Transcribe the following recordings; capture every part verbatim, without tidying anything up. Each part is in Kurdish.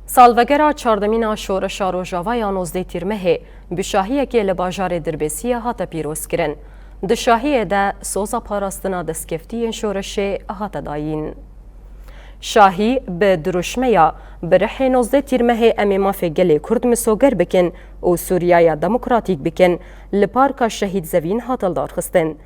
Salvegera çardemîn a Şoreşa Rojava ya nozdeh Tîrmehê bi şahiyekê li bajarê Dirbêsiyê hate pîrozkirin. Di şahiyê de soza parastina destkeftiyên şoreşê hate dayîn. Şahî bi dirûşmeya "Bi rihê nozdeh Tîrmehê em ê mafê gelê Kurd misoger bikin û Sûriyaya demokratîk bikin" li Parka Şehîd Zevîn hate lidarxistin.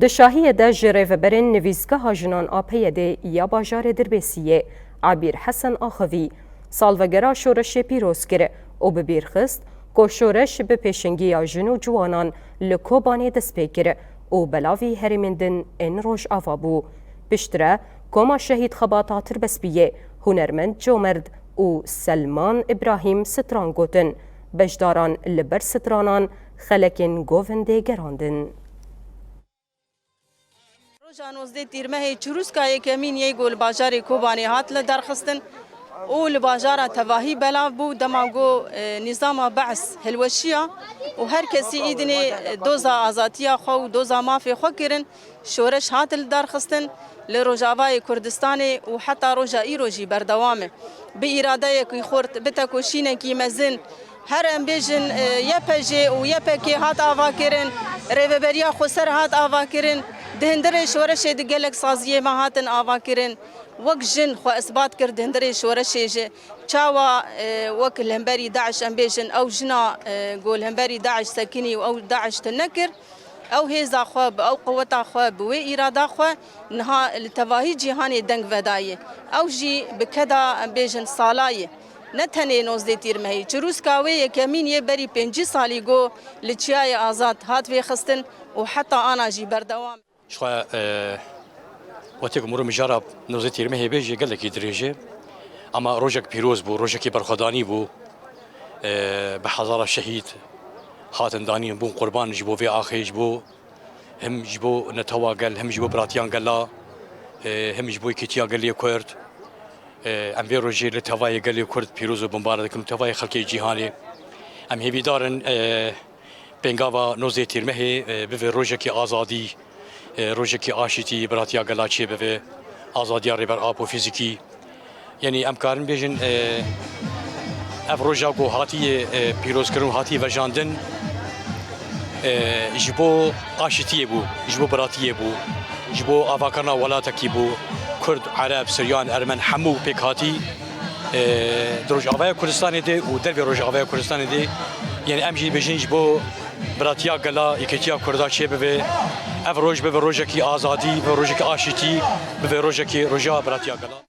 Di şahiyê de ji rêveberên Nivîsgeha Jinan a P Y D'ê ya bajarê Dirbêsiyê, Ebîr Hesen axivî, salvegera şoreşê pîroz kir û bi bîr xist ku şoreş bi pêşengiya jin û ciwanan li Kobanê dest pê kir û belavî herêmên din ên Rojava bû. Piştre koma şehîd Xebata Tirbespiyê, hunermend Comerd û Selman Îbrahîm stran gotin, beşdaran li ber stranan xelekên govindê gerandin. Roja nozdeh Tîrmehê çirûska yekemîn yê ku li bajarê Kobanê hat lidarxistin û li bajara tevahî belav bû, dema ku, e, nîzama Be's hilweşiya û her kesî îdinê, e, doza azatiya xwe û doza mafê xwe kirin, şoreş hat lidarxistin li Rojavayê Kurdistanê û heta roja îro jî berdewam e. Bi îradeyekî xurt, bi tekoşînekî mezin, her em bêjin, e, Y P J û Y P K hat avakirin, Rêveberiya Xweser hat avakirin, di hundirê şoreşê de gelek saziyê me hatin avakirin. Wek jin xwe isbat kir di hundirê şoreşê jî. Çawa, e, wek li hemberî DAIŞ em bêjin, ew jina, e, ku li hemberî DAIŞ sekinî û ew DAIŞ tune kir, ew hêza xwe, bi ew quweta xwe, bi wê îrada xwe niha li tevahî cîhanê deng vedayê. Ew jî bi keda, em bêjin, sala ye. Ne tenê nozdeh Tîrmehê, çirûska wê yekemîn yê berî pêncî salî ku li Çiyayê Azad hat vêxistin û heta ana jî berdewam. Ji xwe, e, wextê ku mirov mijara nozdeh Tîrmehê bê jî gelekî dirêj e. Ama rojek pîroz bû, rojekî berxwedanî bû. E, bi hezara şehîd hatin danîn, bûn qurban ji bo vê axê, ji bo, him ji bo netewa gel, him ji bo biratiyan gela, e, him ji bo yekîtiya gelê Kurd. E, em vê rojê li tevayê gelê Kurd pîroz û bimbar dikin û tevayê xelkê cîhanê. Em hêvîdar in, e, pêngava nozdeh Tîrmehê, e, bive rojekî azadî, e, rojekî aşîtî, biratiya gela çê bive, azadiya Rêber Apo fîzîkî. Yanî em karin bêjin, e, ev roja ku hatiye, e, pîrozkirin û hatiye vejandin, e, ji bo aşîtiyê bû, ji bo biratiyê bû, ji bo avakirina welatekî bû, Kurd, Ereb, Siryan, Ermen hemû pêk hatî, e, di Rojavaya Kurdistanê de û dervê Rojavaya Kurdistanê de, yanî em jî bêjin ji bo biratiya gela, yekîtiya Kurda çê bibe, ev roj bibe rojekî azadî, bibe rojekî aşîtî, bibe rojekî roja biratiya gela.